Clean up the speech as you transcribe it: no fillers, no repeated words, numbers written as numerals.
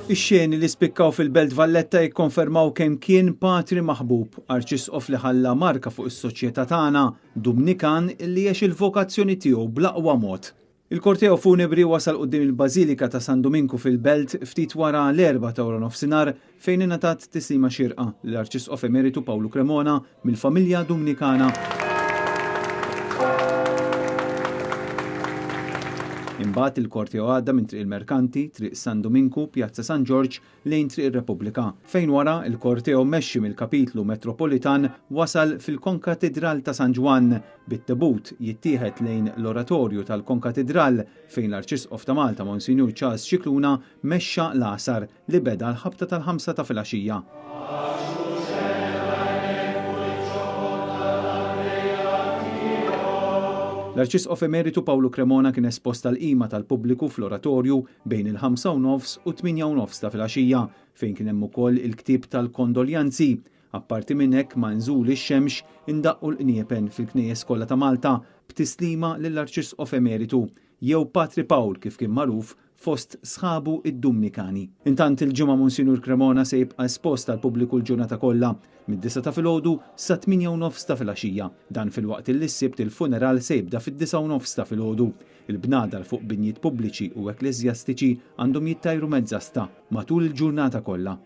Ix-xeni li spikkaw fil-Belt Valletta jikkonfermaw kemm kien patri maħbub, arċisqof li ħalla marka fuq is-soċjetà tagħna, Dumnikan li għex il-vokazzjoni tiegħu bl-aqwa mod. Il-korteo funebri wasal quddiem il-Bażilika ta' San Duminku fil-Belt ftit wara l-erbgħa ta' waranofsinhar fejn ingħatat tislima xierqa lill-Arċisqof Emeritu Pawlu Cremona mill-familja Dumnikana. Imbagħad il-korteo għadda minn Triq il-Merkanti, Triq San Duminku, Pjazza San Ġorġ lejn Triq ir-Repubblika, fejn wara l-korteo mmexxi mill-Kapitlu Metropolitan wasal fil-Konkatidral ta' San Ġwann, bit-tebut jittieħed lejn l-Oratorju tal-Konkatidral fejn l-Arċisqof ta' Malta Monsinjur Charles Scicluna mexxa l-għasar li beda għall-ħabta tal-ħamsa ta' filgħaxija. L-Arċisqof Emeritu Pawlu Cremona kien espost għall-qima tal-pubbliku fl-Oratorju bejn il-ħamsa u nofs u t-tmienja u nofs ta' filgħaxija fejn kien hemm ukoll il-ktieb tal-kondoljanzi. Apparti minn hekk ma' nżul ix-xemx indaqqu l-qniepen fil-knejjes kollha ta' Malta b'tislima lill-Arċisqof Emeritu jew Patri Pawl kif kien magħruf fost sħabu d-Dumnikani. Intant il-Ġimgħa Monsinjur Cremona se jibqa' espost għall-pubbliku l-ġurnata kollha, mid-disgħa ta' filgħodu sat-tmienja u nofs ta' filgħaxija. Dan filwaqt illi s-Sibt il-funeral se jibda fid-disgħa u nofs ta' filgħodu. Il-bnadar fuq binjiet pubbliċi u ekkleżjastiċi għandhom jittajru mezzasta matul il-ġurnata kollha.